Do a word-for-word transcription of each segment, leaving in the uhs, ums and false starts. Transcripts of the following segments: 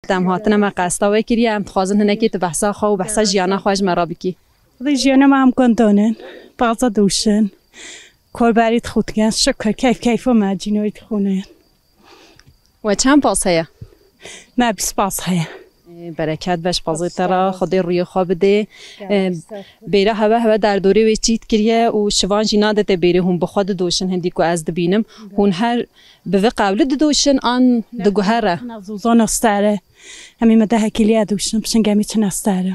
te em hatine me qesta we kiriye, em dixwazin hinekê tu behsa xwe û behsa jiyana xwe ji me re bikî. Xwedê jiyana me em gundan in, taze dûşin. Korberî dixwitikin, şikir, keyf keyfa me, cînoyî dixwînin. We çend pas heye? Me bîst pas heye. Ê, bereket be ji pazê te re, Xwedê rûyê xwe bidê. Ê, bêra hewe hewe derdorê wê çît kiriye û şivan jî nade te bêrê hûn bi xwe didoşin hindî ku ez dibînim. Hûn her bi vê qewli didoşin an diguhere? Zozana stere. Em ê me dehekî lê doşin, pişingê em ê çine stere.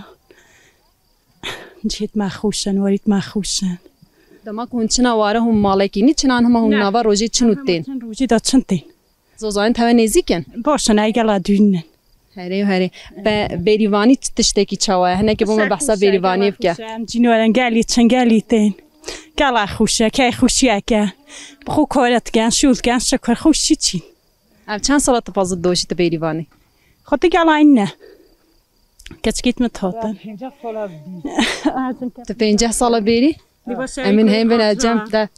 Cihêt me xweş in, warît me xweş in. Dema ku hûn çina ware hûn malekî nî çinan hema hûn Ne. nava rojê çin û tên? Çin rojê de çin tên. Zozayên tewe nêzîk in? Baş in, ey gela dûn in. Herê û herê. Be, bêrîvanî çi tiştekî çawa ye? Hinekî bo me behsa bêrîvaniyê bike. Em cînoran gelî çin gelî tên. Gela xweş e, key xweşiyeke. Bi xwe kore dikin, şûl dikin, şikir xweşî çîn. Ev çend sala tu pazit doşî tu bêrîvanî? Xwe tu gela ne. Keçikît min totin. Pênceh sala bî. Tu pênceh sala bêrî? Em ên hên bin ecem te.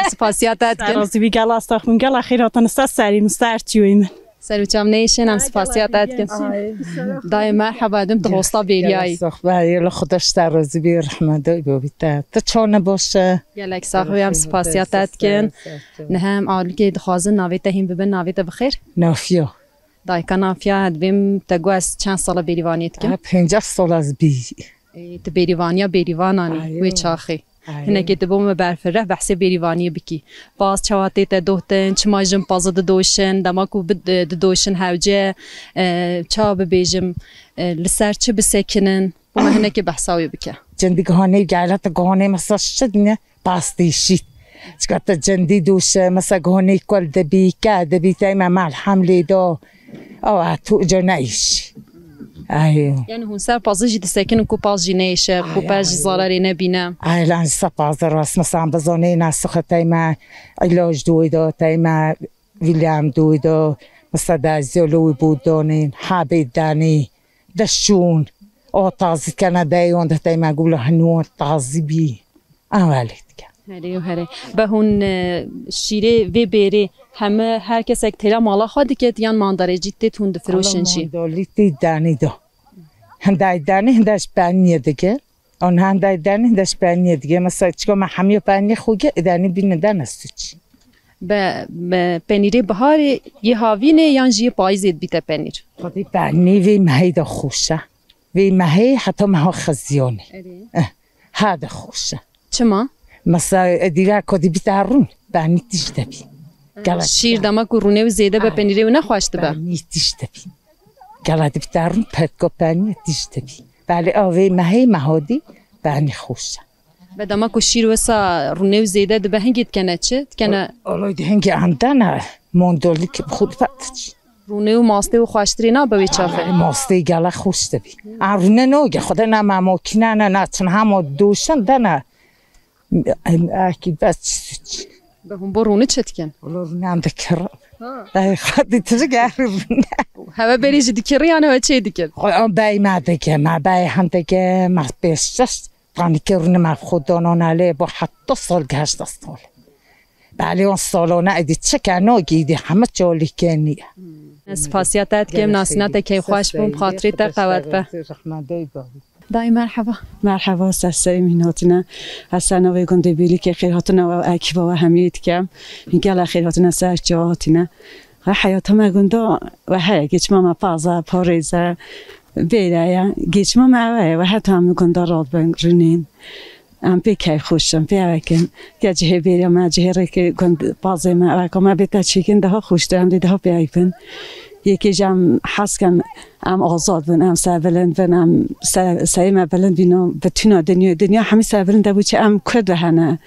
Spasiya te dikin. Razî bî gela sax min, gela xêr hatin, ser serî min, ser çiyoyê min. Ser û çav neyşin, em spasiya te dikin. Dayê merheba, dim tu hosta bêriyayî. Sax be, yê li Xuda ji te razî bî, rehmeta wî bî te. Tu çawa ne baş e? Gelek sax bî, em spasiya te dikin. Niha em alîkê dixwazin navê te hîn bibin, navê te bi xêr? Nafiya. Dayika Nafiya, divêm te got ez çend sala bêrîvaniyê dikim? Ha, pênceh sala ez bî. Ê, tu bêrîvaniya bêrîvanan î wê çaxê. Ayê. Hinekê tu bo me berfireh behsê bêrîvaniyê bikî. Paz çawa tê te dohtin, çima jin pazi didoşin, dema ku bi-, didoşin hewce, e, çawa bibêjim, e, li ser çi bisekinin? Bo me hinekê behsa wê bike. Cindî guhanê gelete guhanê mesaj çi dine? Pastî şît. Çika te cindî dûşe, mesa guhanê kol dibî, ke dibî, teyme malhem lê do. Awa tu uca neyş. Ay. Yani hûn ser pazî jî disekinin ku paz jî neyşe, ku paz jî zararê nebîne. Ay, lan ji ser pazî rast, mesa bizonê nasixê teyme îlac dû do, teyme William dû do, mesa daziyê li wî bû donên, habê danî, de şûn, o tazî kena de yon de teyme gula hinû tazî bî. Ew lê dike. Herê û herê. Be hûn, e, şîrê vê bêrê heme her kesek têra mala xwe diket yan mandarê cî têt hûn difiroşin jî? Mandolî tê danî do. Hinday danî, hinda ji peniyê dike. On hinday danî, hinda ji peniyê dike. Mesela çiko me hemiyo peniyê xwe ge, danî bîne dana suç. Be, be penîrê biharê yê havînê yan jî yê payîzê dibîte penîr? Xwedî penî vê mehê de xweş e. Vê mehê heta meha xeziyonê. Erê. Eh, ha de xweş e. Çima? Mesela, e, dîra ku dibîte rûn, benî tişt debî. Gelek. Şîr dema ku rûnê wî zêde be, penîrê wî ne xweş dibe. Benî tişt debî. Gela dibîte rûn, petko penî tişt debî. Belê, a vê mehê mehodî benî xweş e. Be dema ku şîr wisa rûnê wî zêde dibe, hingî dikene çi? Dikene. Olay di hingî andana, mondolî ki bi xwe dibe diç. Rûnê û mastê û xweştirê nabe wê çaxê? Ay, mastê gela xweş dibî. A rûne noge, xwede na ma makîne ne, na çin hema doşin de ne. Em, akî bes çi suç. Be hûn bo rûnê çi dikin? Wala rûne em dikir. Ha. Ay, xwedî tu ji gel rûne. Hewe berî jî dikir yan hewe çê dikir? Xwe em bey me dike, me bey hem dike, me pêş çeşt. Tanî ke rûne me xwe donon elê bo heta sal geşt sal. Belê wan salona êdî çi keno gîdî heme çalî kenî. Ez spasiya te dikim, nasîna te keyfxweş bûm, xatirê te qewet be. Dayê merheba. Merheba, ser serê min hatine. Ez ser navê gundê Bêlîkê xêr hatine we, ekîba we hemiyê dikem. Gela xêr hatine ser çawa hatine. Ve heyata me gunda we heye, geçma me paza, parêze, bêreye. Geçma me ew heye, we heta em gunda radibin, rinên. Em pê keyfxweş in, pê ewek in. Ke cihê bêriya me, cihê rêkê gund pazê me, eweka me bête çêkin daha xweştir, em dê daha pê ewek bin. Yekê jî em hez kin, em azad bin, em serbilind bin, em se-, serê me bilind bîno, bi tîna dinyayê, dinya hemî serbilind e, bû çi em Kurd ve hene.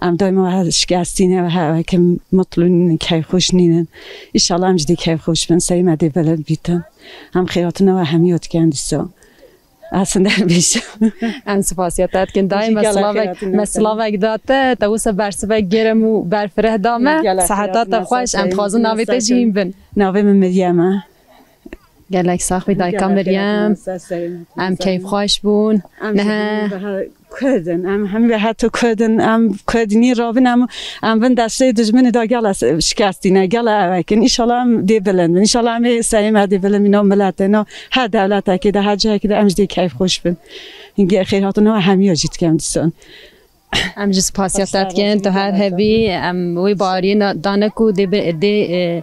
Em daîma ve şikestî ne ve he, ewek in, mutlu nînin, keyfxweş nînin. Înşallah em jî dê keyfxweş bin, serê me dê bilind bîtin. Em xêratina we hemî dikin dîsa. Aslında bir şey. Em spasiya te dikin. Dayê me silavek, me silavek da te, te wisa bersivek germ û berfireh da me. Seheta te xweş, em dixwazin navê te jî hîn bin. Navê min Meryem e. Gelek sax bî dayika Meryem. Em keyfxweş bûn. Em Nehe. Kurd in, em hemî ve heto Kurd in, em Kurdînî rabin, em, em vin destê dijminê de gela se-, şikestîne, gela ew ekin. Înşallah em dê bilind bin. Înşallah em ê serê me dê bilind bin, no miletê, no her dewletekê de, her cihekê de em jî dê keyfxweş bin. Hingê xêrhatina we hemiya jî dikem dîsan. Em ji spasiya te dikin, tu her hebî, em wê baweriyê na-, dane ku dê bi, dê, e,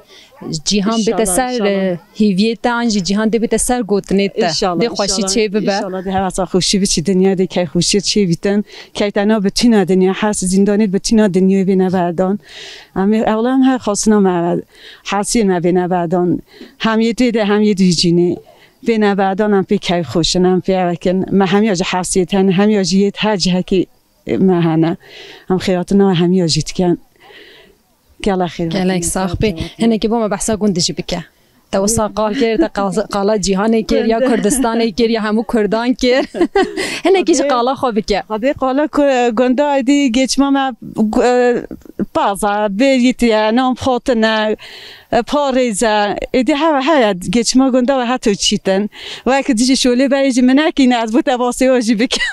cîhan bite ser, e, hîviyê te, an jî cîhan dê bite ser gotinê te. Dê xweşî çê bibe. Înşallah dê hevesa xweşî biçî dinya, dê keyfxweşî çê bîtin. Keytena bi tîna dinya, her zîndanê bi tîna dinyayê bê neverdan. Em ê, ewla em her xwestina me, hesiyên me bê neverdan. Hem yê tê de, hem yê dî cînê. Bê neverdan em pê keyfxweş in, em pê ew ekin. Me hemiya jî hesiyê te ne, hemiya jî yê her cihekî me hene. Em xêratina we hemiya jî dikin. Gela xêr. Gelek sax bî. Hinekî bo me behsa gundê jî bike. Te wisa qal kir, te qaz-, qala cîhanê kir, ya Kurdistanê kir, ya hemû Kurdan kir. Hinekî jî qala xwe bike. Xwedê qala ku gunda êdî geçma me, e, paza, bêrîtiye, nam xotine, e, parêze. Êdî hewe heye geçma gunda we heto çîtin. Wek dijî şolê berê jî min nekîne, ez bo te vasê we jî bikim.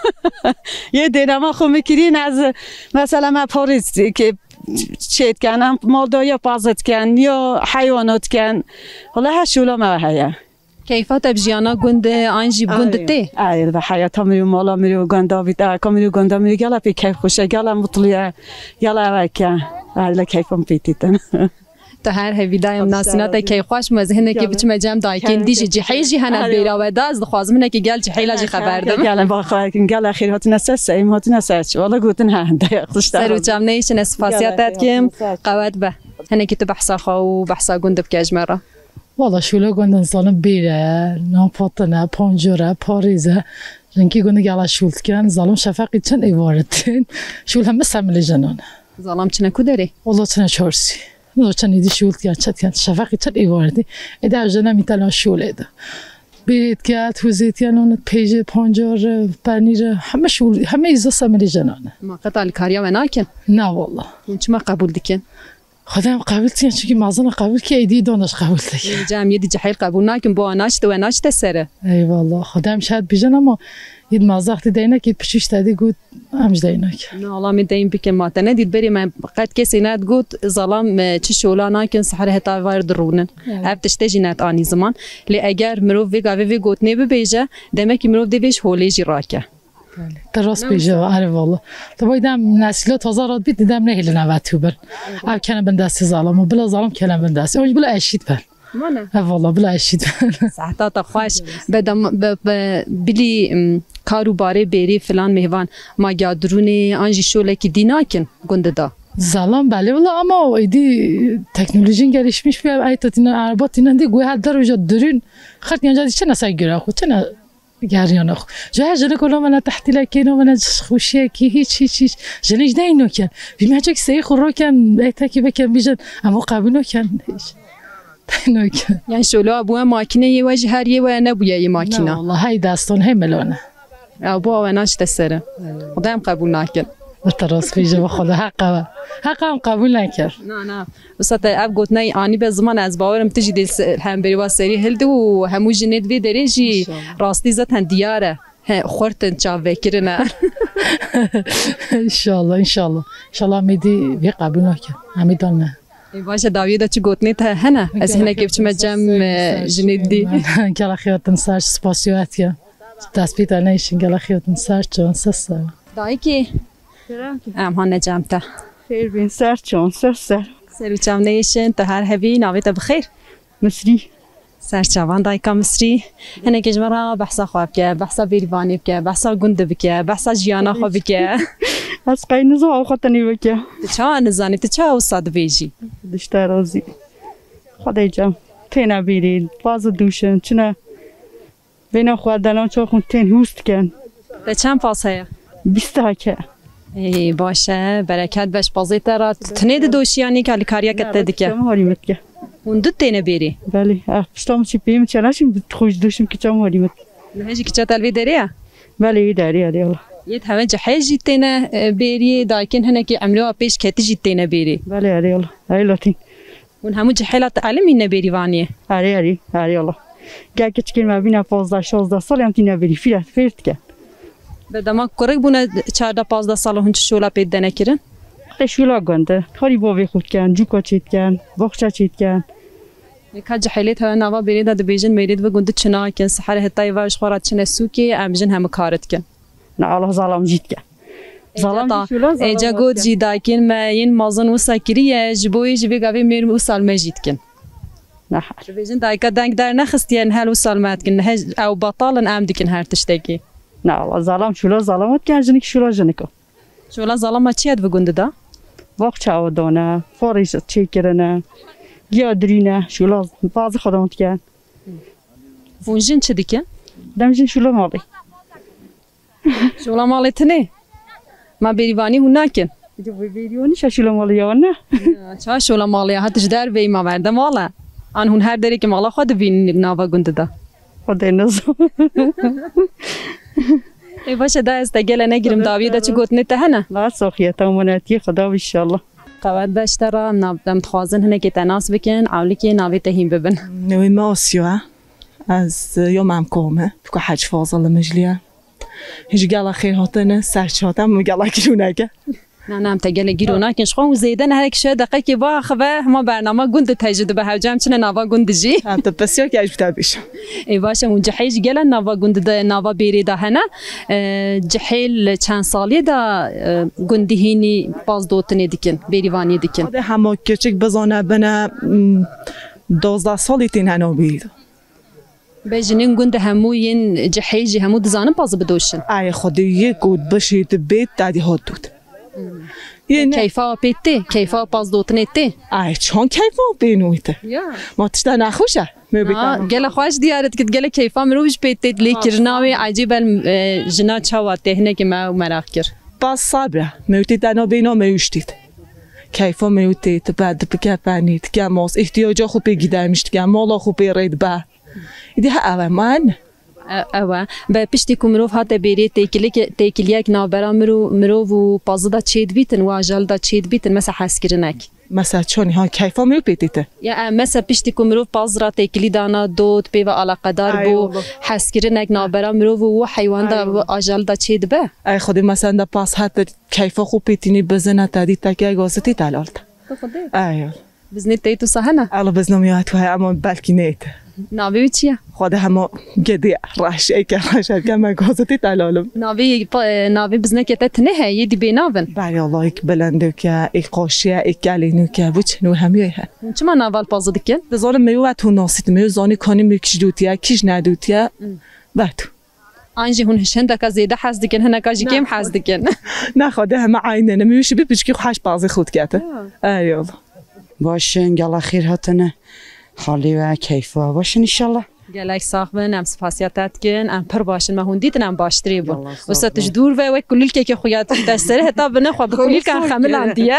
Yê dênema xwe min kirîn ez, mesela me parêz ke çê dikin, em malda ya paza dikin, ya heywana dikin. Wala her şola me heye. Keyfa te bi jiyana gund e, an jî gund tê? Ay, ve heyata mirî û mala mirî û gunda bît, aka mirî û gunda mirî gela pê keyf xweş e, gela mutlu ye, gela ew e ke. Ay, le keyfa min pê tîtin. Tu her hevî dayim nasîna te keyfxweş me, ez hinekî biçime cem dayikên dî jî cihê jî hene bêra we da, ez dixwazim hinekî gel cihêla jî xeber dim. Gel, ba xwe kin, gel xêr hatine ser, seyim hatine ser. Wala gotin he, dayak tişta. Ser û çavneyê şine spasiya te dikim, qewet be. Hinekî tu behsa xwe û behsa gund bike ji me re. Wala şûla gundin zalim bêre, napatin e, pancor e, parêz e. Jinkî gundî gela şûl dikin, zalim şefeqî çin êvaretin. Şûl heme semilê jinan e. Zalam çine ku derê? Wala çine çarsî. Nizo çend êdî şûl dikin, çi dikin, şefeqî çin êvaretin. Êdî ev jina mîtela şûlê de. Bêrê diket, hûzê dikin, onu pêjê, pancar, penîr, heme şûl, heme îza semilê jinan e. Ma qet alîkariya we nakin? Na wala. Hûn çima qebûl dikin? Xwedê em qebûl dikin, çunkî mezina qebûl kir, êdî dana jî qebûl dike. Cem yê dî cihêl qebûl nakin, bo anaş te we naş te sere. Eyvallah. Xwedê em şahed bijin ama yê dî mezina xtî deynek, yê dî piçûş te dî got, em jî deynek. Na, Allah me deyn bikin ma te. Ne dît berê me qet kesê ne got, zalam, e, çi şola nakin, sihre heta var dirûnin. Evet. Ev tişte jî net anî ziman. Lê eger mirov vê gavê vê gotnê bibêje, demek ki mirov dê vê ji holê jî rake. Te rast bêje, erê valla. Te bay dem nesîla taza rat bît, dem nehêlin eve tû bin. Ev kene bin destê zalim û bila zalim kene bin destê. Ew jî bila eşît bin. Mane? Ev valla bila eşît bin. Sehta te xweş. Be dem, be, be, bilî, m, kar û barê bêrî filan mêvan. Ma gadurûnê an jî şolekî dî nakin gundê da? Zalim belê valla ama êdî teknolojîn gelişmiş bî, ev eyta tîne, erba tîne dî guhe der uca durûn. Xert yanca dî çi ne ser gura xwe, çi ne Geriyana xwe. Ji her jinik û navene tehdîlekê, navene xweşiyekî, hiç, hiç, hiç. Jinik ji deyno ken. Vî mehcek seyî xwe roken, ey tekî biken, bijin. Em o qebûl noken. Hiç. Deyno ken. Yani şolo bûye makîne yê we ji her yê we nebûye yê makîna. Na, wala, hey deston, hey melone. Ya, bo we naşte sere. Xwedê em qebûl nakin. Te rast bêje, bi Xwedê heqa we. Heqa em qebûl nekir. Na, na. Wisa te ev gotinayî anî be ziman, ez bawerim tu jî dê se-, hemberî wa serî hildi û hemû jinê di vê derê jî rastî zaten diyar e. He, xurt in, çavvekirine. Înşallah, înşallah. Înşallah em ê dî vê qebûl nakin. Em ê dan ne. Ê, baş e, dawiyê de çi gotinê te hene? Ez hinekê biçime cem, e, jinê dî. Gela xêratin ser, spasiyo etiye. Destpê te neyşin, gela xêratin ser, çon ser ser. Dayikê. Selam ki. Em hane cem te. Xêr bin, ser çon, ser ser. Ser û çav neyşin, te her hebî, navê te bi xêr? Misrî. Ser çavan dayika Misrî. Hinekê ji me re behsa xwe bike, behsa bêrîvanê bike, behsa gundê bike, behsa jiyana xwe bike. Ez qey nizam ew xwe tenê bike. Tu çawa nizanî, tu çawa wisa dibêjî? Dişte razî. Xwedê cem. Têne bîrî, bazı duşin, çine. Vêna xwe dana çaxûn tên hûs dikin. Te çend pas heye? Bîst heke. Ê, baş e, bereket be ji pazê te re. Tu tinê didoşî yanî ka alîkariyeke te dike? Çem halî me dike. Hûn du têne bêrî? Belê. Ah, pişta min çi pê min çela çim xwe ji doşim ki çem halî me. Nihe jî kiça te li vê derê ye? Belê, wî derê ye, yala. Yê di hewe cihê jî têne, e, bêrî, dayikên hinekî emrê wa pêş ketî jî têne bêrî. Belê, erê, yala. Erê, latîn. Hûn hemû cihêla te elimîne bêrîvaniyê? Erê, erê, erê, yala. Gel kiçikên me bîne pazdeh şazdeh sal, em tîne berî fîret fêr dikin. Bi dema kurik bûne çardeh pazdeh sal hûn çi şola pê dene kirin? Te şola gund e. Karî bavê xwe dikin, cûka çê dikin, baxçe çê dikin. Ka cihêlê te nava bêrê de dibêjin mêrê dibe gundî çi nakin, sihar heta êva ji xwe re çine sûkê, em jin hemû kar dikin. Na Allah zalam jî dikin. Zalam jî şola, zalam êca got dikin. Jî dayikên me yên mazin wisa kiriye, ji bo yê ji vê gavê mêr wisa li me jî dikin. Nehal. Dibêjin dayika deng dernexistiye, hel wisa li me dikin. He, ew betal in, em dikin her tiştekî. Na Allah, zalam şola zalama dikin, jinik şola jinik o. Şola zalama çi ye di gundî de? Baxçe awa dane, farê çêkirine, giya dirîne, şola bazı xwe dane dikin. Hûn jin çi dikin? Dem jin şola malê. Şola malê tune. Ma bêrîvanî hûn nakin. Bêrîvanî şa şola malê ya ne? Ya, ça şola malê ya, hat ji derveyî ma berde mala. An hûn her derekê mala xwe dibînin nava gundî de. Xwedê nizo. Ê baş e, da ez te gele negirim, dawiyê de çi gotinê te hene? La saxiye, temenetiyê Xweda inşallah. Qewet beş te re, em nav-, em dixwazin hinekê te nas bikin, ewlikê navê te hîn bibin. Navê me Asya. Ez, e, yo mem kom e. Piko Hec Fazil li Micliye. Ji gela xêr hatine, ser çi hate, em gela girûneke. Na, na, em te gelek gîro nakin. Ji xwe hûn zêde ne, herek şe deqekê biaxive, hema bernama gund te jî dibe hewce, em çine nava gund jî. Ha, tu pisyar ki ez ji te bêjim. Ê, baş e, hûn cihê jî gele nava gund de, nava bêrê de hene. E, cihê li çend saliyê de, e, gundî hînî pazdotinê dikin, bêrîvaniyê dikin. Hadi hema küçük bizane bine, m, dozdeh salî tîne nobî. Be jinên gund hemû yên cihê jî hemû dizanin pazî bidoşin? Ay, Xwedê yek got bişê dibê, dadî hat dot. Yê ne? Keyfa pê tê, keyfa pazdotinê tê. Ay, çan keyfa pê nû tê. Ya. Ma tişta nexweş e. Me bê Na, tamam. Gele xweş diyar dikit, gele keyfa mirov ji pê tê lê kirina wê ecêb e, e, jina çawa tê, hinekê me ew meraq kir. Pas sabra, me tê dana bêna me uştît. Keyfa me tê, dibe, dibike penî, dike mas, ihtiyaca xwe pê gidermiş dike, mala xwe pê rê dibe. Îdî he ew e, man. E, ew e. Be piştî ku mirov hate bêrê têkilike-, têkiliyek navbera mirov, mirov û pazî de çêdibîtin, û ajal de çêdibîtin, mesela hezkirinek. Mesela çonî, ha, keyfa mirov pê tê te. Ya, e, mesela piştî ku mirov paz ra têkilî dana dot, pê ve alaqedar bû, hezkirinek navbera mirov û heywan de, ajal de çêdibe. Ay Xwedê, mesela da paz hate keyfa xwe pê tînî bizine te dî teke gazitî delal te. Tu Xwedê? Ay. Biznê tê tu sahene? Elo biznim ya tu heye ama belkî neyt. Navê wî çi ye? Xwedê hema gedê reş eke reş eke me gazitî delalim. Navê pa-, e, navê biznekê te tine heye, yê dî bênav in? Belê Allah, êk belendê ke, êk qaşiye, êk gelê nû ke, bu çi nû hemî he. Hûn çima nava li pazî dikin? Dizanim me wî tu nasît, me wî zanî kanî me kîj dûtiye, kîj nedûtiye. Hmm. Ve tu. An jî hûn ji hindeka zêde hez dikin, hineka jî kêm hez dikin. Ne, Xwedê heme eyne ne. Min wî şibî piçkî xwe heş pazê xwe dikete. Ya. Ey Allah. Baş in, gela xêr hatine. Halê we, keyfa we baş in inşallah. Gelek sax bin, em spasiya te dikin. Em pir baş in, me hûn dîtin, em baştirê bûn. Wisa tu ji dûr ve wek kulîlkekê xuya te serê heta bine xwe bi kulîlkan xemilandiye.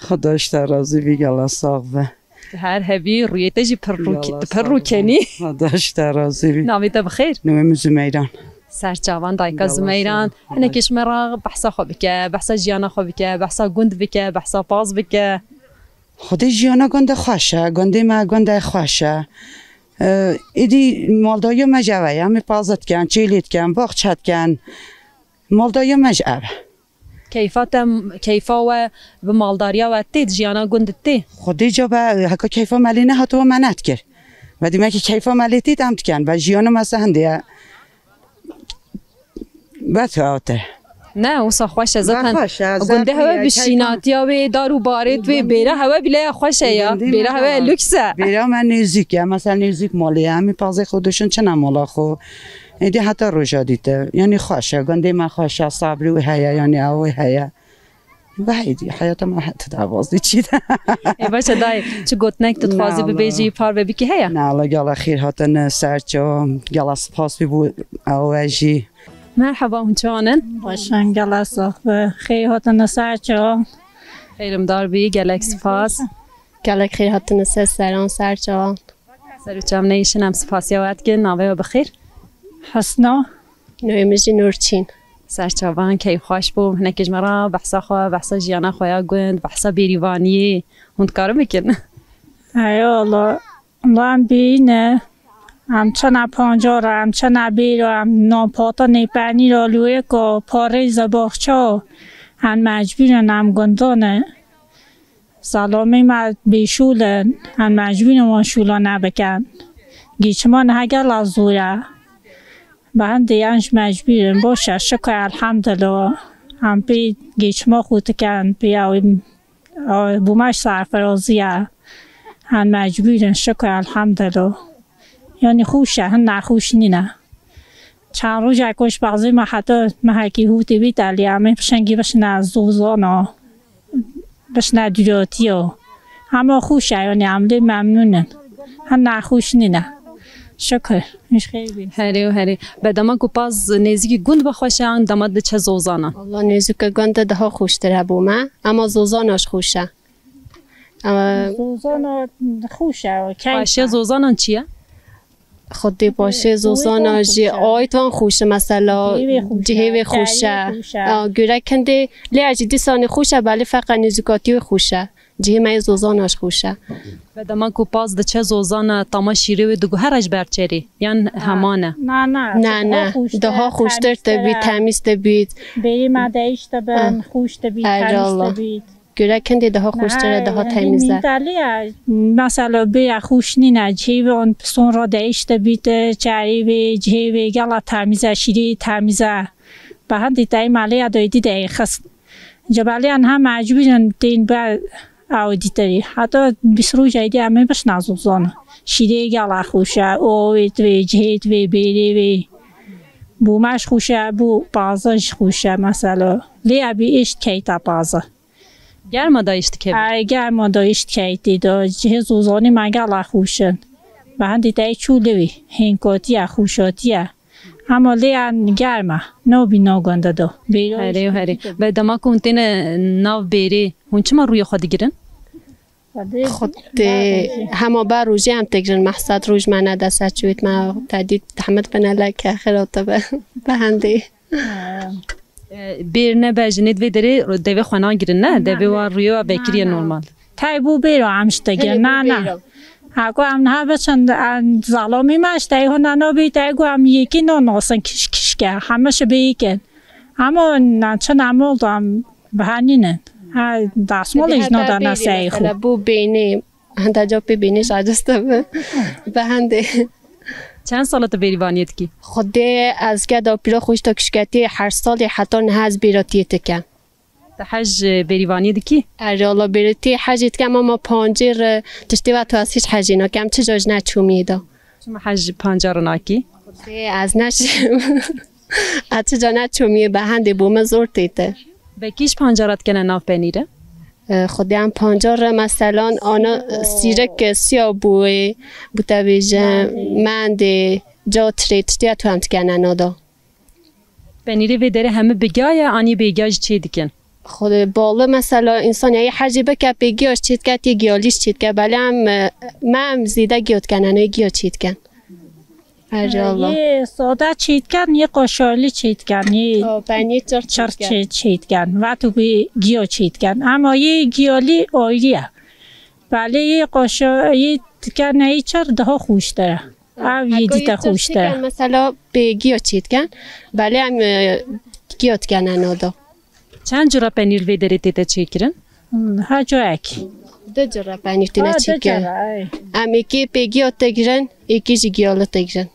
Xweda ji te razî bî, gela sax be. Her hebî rûyê te jî pir rûk-, pir rûkenî. Xweda ji te razî bî. Navê te bi xêr? Navê min Zumeyran. Ser çavan dayika Zumeyran. Hinekî ji me re behsa xwe bike, behsa jiyana xwe bike, behsa gund bike, behsa paz bike. Xwedê jiyana gundê xweş e, gundê me gundê xweş e. Ê, êdî maldariya me ji ev e, em ê pazî dikin, çêlê dikin, baxçe dikin. Maldariya me ji ev e. Keyfa te, keyfa we bi maldariya we tê, di jiyana gund tê? Xwedê ca be, heka keyfa me lê nehatiba me nedikir. Ve dîmekî keyfa me lê tê, em dikin. Ve jiyana me se hindê ye. Bes hate. Ne, wisa xweş e, zaten xweş e, gundê hewe bi şînatiya wê, dar û barêt wê, bêra hewe bile ya xweş e ya. Bêra hewe lüks e. Bêra me nêzîk e, mesela nêzîk malê ye. Em ê pazê xwe dişin çine mala xwe. Êdî heta roja dîte. Yanî xweş e, gundê me xweş e, sabrî wê heye, yanî ew wê heye. Vay, heyata me heta dawaz diçî de. Ê, baş e, dayê, çi gotinek tu dixwazî bibêjî, parve bikî heye? Na, Allah gela xêr hatine ser çav, gela spas wî bû ew e jî. Merhaba, hûn çawan in? Baş in, gela sax be. Xêr hatine ser çav. Xêrimdar bî, gelek spas. Gelek xêr hatine ser seran, ser çavan. Ser û çav neyşin, em spasiya we dikin. Navê we bi xêr? Hesna. Navê min jî Nurçîn. Ser çavan, keyf xweş bû. Hinekî ji me re behsa xwe, behsa jiyana xwe ya gund, behsa bêrîvaniyê. Hûn dikarin bikin? Eyvallah. Lan bîne. Em çene pancara, em çene bêra, em nanpatinê, penîra, lûyeka, parêza baxça, em mecbûr in, em gundan in. Zelamê me bêşûl in, em mecbûr in wan şûla nebikin. Geçima niha gela zor e. Bi hindê em jî mecbûr in. Baş e, şikir elhamdulillah. Em pê geçima xwe dikin, pê ew, ew, bû me ji serfirazî ye. Em mecbûr in, şikir elhamdulillah. Yanî xweş e, hin nexweş nîne. Çend rojek ji bazê me heta mehekî hûtê bît, elî em ê pişengî bişine zozana, bişine dûratiya. Hema xweş e, yanî em lê memnûn in. Hin nexweş nîne. Şikir. Ji xêr bî. Herê û herê. Be dema ku paz nêzîkî gund be xweş e, an dema diçe zozana? Walla nêzîka gund de daha xweştir e bo me. Ema zozana jî xweş e. Ama Zozana xweş e, keyf e. Xweşiya zozanan çi ye? Xwedê paşê zozana jî ayet wan xweş e, mesela cihê wê xweş e. Cihê wê xweş e, karê wê xweş e. A, gurek hindê lê ez jî dîsanê xweş e, belê feqet nêzîkatî wê xweş e. Cihê me yê zozana jî xweş e. Be dema ku paz diçe zozana, tama şîrê wê diguhere ji ber çerê? Yan heman e? Na, na, Na, na. Daha xweştir, Daha xweştir tebî, temîztir e. Temîz tebî. Bêrî me değiş dibin, Ah. Xweş dibî, Her temîz Allah. Dibî. Gurek hindê daha xweştir e, daha temîz e. Mîndalî ye. Mesela bêra xweş nîne, cihê wê an pisan re değiş dibît, çerê wê, cihê wê gela temîz e, şîrê temîz e. Bi hindê teyma lê ya doydî de xist. Cebaliyan ha mecbûr in tên be ew dîterî. Heta bîst roj êdî em ê bişna zozana. Şîrê gela xweş e, owêt wê, cihêt wê, bêrê wê. Bû me jî xweş e, bû paza jî xweş e mesela. Lê ya bî êşt keyta paza. Germa da îşt kevî? Ay, germa da îşt keytî da. Cihê zozanî me gela xweş in. Bi hindî tey çû lewî. Hênkatî ye, xweşatî ye. Hema lê an germ e. Nabî nagande da. Bêra Herê û herê. Be dema ku hûn têne nav bêrê, hûn çima rûyê xwe digirin? Xwedê hema ber rojê em têgirin, mehsed roj me ne dest çûyêt me tedît tehmid bine leke xirate be. Bi hendê. E, bêr nebe jinê divê derê devê xwe nagirin ne? Devê wa rûyê wa vekiriye normal. Tay bû bêro em ji te gir, na, na. Hako em niha biçin, em zalamî me ji te hona nabî, te gu em yekî nanasin kiş kiş ke, heme şi bêyî kin. Ama na çi nemol da em bihanînin. Ha, dasmolê ji nada neseyê xwe. Bû bênê. Hende ca pê bênê ji eceste bi. Bi hendê. Çend sala tu bêrîvaniyê dikî? Xwedê ez ke da pîra xwe ji te kişketî her salê heta niha ez bêratiyê dikem. Tu hej bêrîvaniyê dikî? Erê, Allah bêratiyê hejê dikem ama pancê re tiştê ve tu ez hiç hejê nakem. Çi ca ji ne çûmiyê da. Çima hej panca re nakî? Xwedê ez neşim. Ez çi ca ne çûmiyê be hendê bo me zor tête. Be kî ji panca re dikene nav penîre? E, xwedê em pancar re, meselan, ana sîrek, e, siya bûyê, bû te bêje, mendê, catirê, tiştiya tu em dikene nada. Penîrê vê derê hemî bi giya ye, anî bê giya jî çê dikin? Xwedê bali, mesela, însan yayê hecî bike, pê giya jî çê dike, tê giyalî jî çê dike. Belê em, e, me em zêde giya dikene, ne giya çê dikin. Erê Allah. Yê sade çêtken, yê qoşarlî çêtken, yê O, penîr çirk çirk çêtken. Çê-, çêtken. Vat û bê giyo çêtken. Ama yê giyolî ayrı ye. Belê yê qoşa-, yê tiken, yê çir daha xweştir e. Ev yê Heko dîte yê çirk xweştir e. Çêtken, mesela bê giyo çêtken. Belê em, e, giyo tiken eno do. Çend cura penîr vê derê tête çêkirin? Hmm, ha cayek. Du cura penîr têne Ha, du çêkirin. Cura, ay. Em êkê pê giyo têgirin, êkê jî giyolî têgirin.